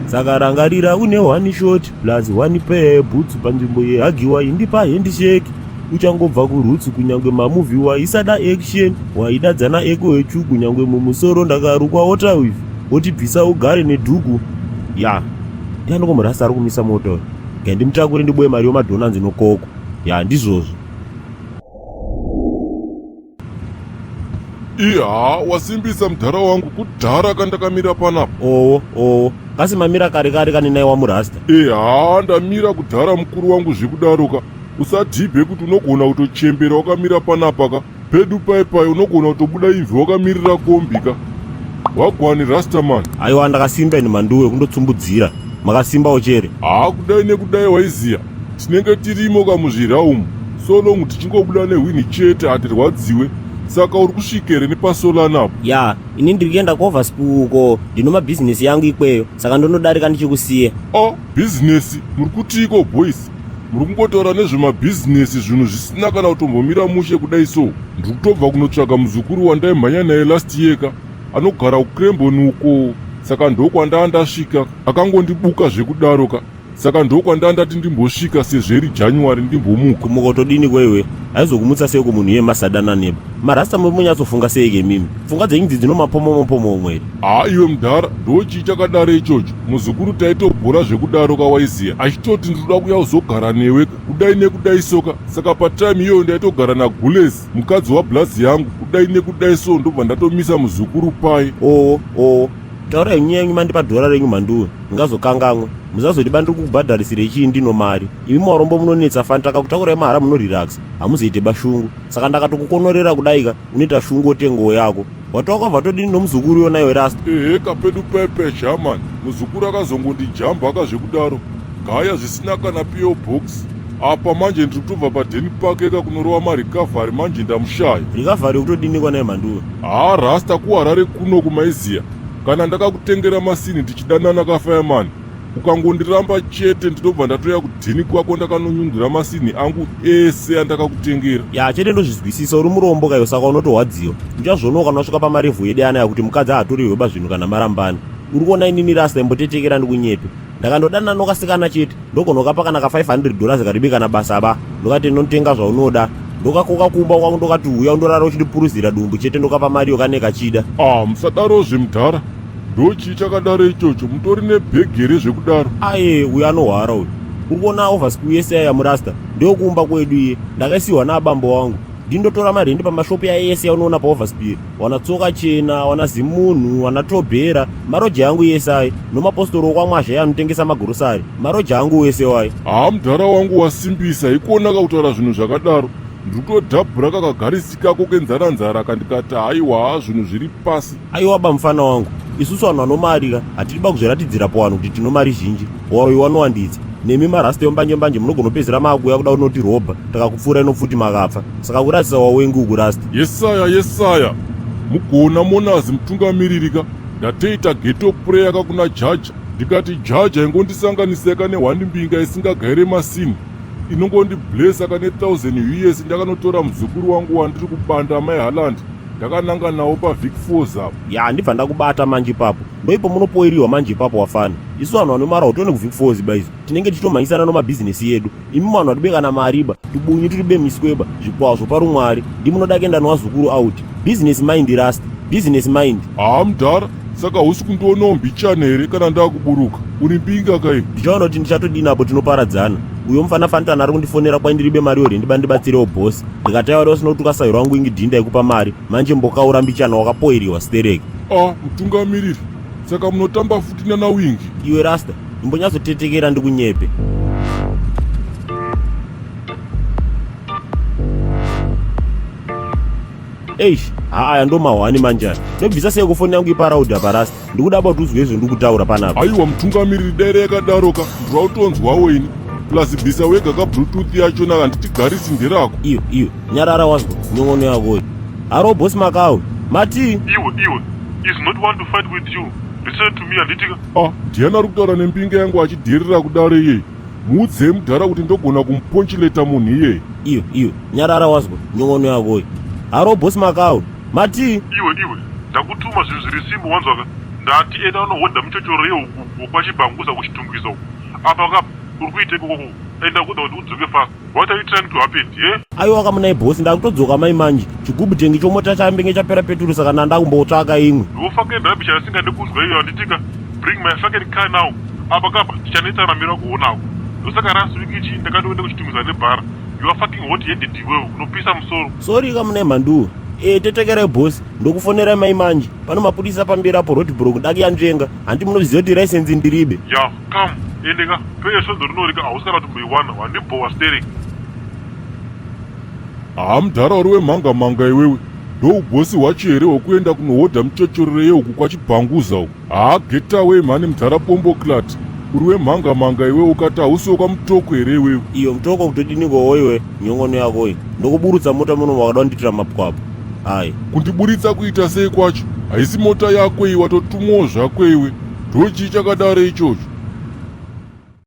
Saka rangarira une one shot plus one pair boots panzvimbo yehagiwa indipa handshake. Uchangobva kuroots kunyangwe mamovie waisada action waidadzana eko echu kunyangwe mumusoro ndakarukwa water weave wotibvisa ugare nedhuku. Ya ndiani komurasta ari kumisa mota uyu? Gandimutakure ndiboye mari yomadhonanzi nokoko. Ya ndizvozvo. Iha, wasimbisa mudhara wangu kudhara kandakamira panapa. Owo, owo. Kasi mamira kare kare kani nai wamurasta. Eha, ndamira kudhara mukuru wangu zvekudaroka. Usadhibhe kuti unogona kutochembera wakamira panapa ka. Pedu pai pai unogona kutobuda imvi wakamirira kombi ka. Wagwani Rastaman. Aiwa ndakasimba ini mhanduwe kundotsumbudzira. Makasimbawo chere. Haa kudai nekudai waiziya. Tinenge tirimo ka muzvira umu. So long tichingobuda nehwini chete hatirwadziwe. Saka uri kusvika here nepasolana apo? Ya, ini ndiri kuenda kuOverspool uko ndino mabhizinesi yangu ikweyo saka ndonodarika ndichikusiya. Ah, bhizinesi? Muri kutiiko boys? Muri kungotaura nezvemabhizinesi zvinhu zvisina kana kutombomira mushe kudai so. Ndiri kutobva kunotsvaga muzukuru wandaimhanya naye last year ka. Anogara kuCrembon uko saka ndokwandaa ndasvika. Akangondibuka zvekudaro ka. Saka ndokwanda ndati ndimbosvika sezvo iri January ndimbomuka. Kumuka utodini kweiwe? Aizokumutsa seiko munhu iye masadana neba? Marasta muri munyatsofunga seike mimi? Pfungwa dzenyu idzi dzinomapomomopomo here? Haa iwe mudhara, ndochii chakadaro ichocho? Muzukuru taitobhora zvekudaro ka waiziya achitoti ndinoda kuya kuzogara newe ka kudai nekudai so ka saka patime iyoyo ndaitogara naGules mukadzi wablaz yangu kudai nekudai so ndobva ndatomisa muzukuru paye. Oo oo taurai nyaya yenyu mandipa dhora renyu mhanduwe. Ndingazokanganwe. Musazoti ba ndiri kukubhadharisirei chii ndino mari. Imi marombo munonetsa fani takakutakurai mahara munorelax. Hamuzoite ba shungu. Saka ndakatokukonorera kudaika unoita shungu wotengowo yako. Wati wakabva todini nomuzukuru yona iwe rasta? Ehe kapedu pepe shaman. Muzukuru akazongondijamba ka zvekudaro. Gaya zvisina kana PO box. Apa manje ndiri kutobva padheni pake ka kunorova marecovery manje ndamushaya. Recovery yekutodini kwanai mhanduwe? Haa rasta kuHarare kuno kumaiziya. Kana ndakakutengera masini tichidanana ka fireman ukangondiramba chete ndinobva ndatoya kudhini kwako ndakanonyundura masinhi angu ese andakakutengera. Ya chete ndozvizwisisa uri murombo kayo saka unotorwadziwa. Uchazvionawo kana wasvika pamarevhu edu anaya kuti mukadzi haatorerwe ba zvinhu kana marambana. Uri kuona inini rasta imbotetekera ndikunyepe. Ndakandodanana nokasikana chete ndogonokapa kana ka 500 dollars karibe kana basa ba ndokati notenga zvaunoda ndokakoka kumba kwangu ndokati huya undorara uchindipuruzira dumbu chete ndokapa mari yokane kachida. Ah musadarozve mudhara ndochii chakadaro ichocho mutori nebhegi here zvekudaro. Aye uyo anohwara uyu uri kuona overschool yese yaya murasta ndeyokumba kwedu iye ndakaisiwa naabambo wangu ndindotora marendi pamashopu yaye yese yaunoona paoverspear wana tsoka chena wana zimunhu wana tobhera maroja yangu yese ayi nomapostori okwamwazha ye anotengesa magorosari maroja angu wese wayi Haa mudhara wangu wasimbisa ikuonaka kutaura zvinhu zvakadaro ndiri kutodhabhura kakagarisi kako kenzara nzara kandikati haiwa haa zvinhu zviri pasi Aiwa ba mufana wangu isusu vanhu vanomarira hatidi ba kuzviratidzira pavanhu kuti tino mari zhinji waroyi wanowandidza nemi marasta embanje mbanje munogonopedzera maakuuya kuda kunotirobha takakupfuurai nopfuti makapfa saka kurasisa wawengi uku rasta. Yesaya yesaya mugona monazi mutungamiriri ka ndatoita ghetto prayer ka kuna jaja ndikati jaja ingondisanganisai ka nehwani mbinga isingagaire masini inongondiblessa ka ne 1000 us ndakanotora muzukuru wangu wandiri kubanda mai Haaland ndakananga nawo pavic falls apo. Ya ndibva ndakubata manje ipapo ndoipo munopoiriwa manje ipapo wafana isu vanhu vanomara hutione kuvic falls ba isu tinenge tichitomhanyisana nomabhizinesi yedu imi vanhu vatibe kana mari ba tubunyu turi bemisweba zvikwazvo parumwari ndimunoda kuenda nowazukuru out business mind rasta business mind. Haa mudhara saka hausi kundionawo mbichana here kana ndakuburuka uri mbinga kaiwe. Ndichaona kuti ndichatodini apo tinoparadzana uyo mufana fantana ari kundifonera kwai ndiribe mari yore ndiba ndibatsirewo boss ndikati aiwa usina kutuka sahwira wangu ingi dhinda ikupa mari manje mbokaura mbichana wakapoiriwa stereki. Ah mutungamiriri saka munotamba futi nana wingi. Iwe rasta imbonyatsotetekera ndikunyepe. Eish, haa aya ndo mahwani manje aya. Ndobvisa sei kufoni yangu iparaudi apa rasta? Ndikuda ba kuti uzwe izvo ndikutaura panapa. Aiwa mutungamiriri dai yakadaroka ndirakutonzwawo ini. Plus bvisa wega ka bluetooth yacho naka handitigarisi nderako. Iyo iyo nyarara wazwa nyongono yako iyi. Haro boss Makau. Mati. Iwe iwe is not want to fight with you. Listen to me handitika. Ah, ndiani ari kutaura nembinga yangu achidherera kudaro iyeye? Muudzei mudhara kuti ndogona kumuponchileta munhu iyeye. Iyo iyo nyarara wazwa nyongono yako iyi. Haro boss Makau. Mati. Iwe iwe ndakutuma zvinhu zviri simple wanzwaka. Ndati enda unohodha muchochoro yehuku kwachibhanguza kuchitungwiza uku. Apa ka uri kuita ikoko? Enda kuda kuti udzoke fast. What are you trying to happen, eh? Aiwa kamunai boss, ndakutodzoka mai manje. Chigubhu tengi chomota chambenge chapera peturu, saka ndandakumbotsvaka imwe. Ndiwo fucking rubbish asingade kuzwa iyo, handitika? Bring my fucking car now. Apa kapa tichanetsana, mira kuonako. Ndosaka last week ichi ndakatoenda kuchitungwiza nebhara. You are fucking hot headed iwewe, unopisa musoro. Sorry kamunai mhanduwe. E, tetekerai boss, ndokufonerai mai manje. Pano mapurisa pamberi apo, road block, ndakuyanzvenga. Handi munoziva kuti license ndiribe? Ya, come, endeka peye. Svondo rinorika hausi kana kutomboiwana. Wandibhowa steering. Haa, mudhara, uri wemhanga-mhanga iwewe. Ndouboss hwacho here hwekuenda kunohodha muchochorero yehuku kwachibhanguza uku? Haa, get away mhani, mudhara bomboclaat. Uri wemhanga-mhanga iwe. Ukati hausi wekwamutoko here iwewe? Iyo mutoko kutodinikowo iwe, nyongono yakoyi. Ndokuburutsa mota muno wakada kunditira mapwapo ai. Kundiburitsa kuita sei kwacho? Haisi mota yako iyi, watotumwawo zvako iwe. Ndochii chakadaro ichocho?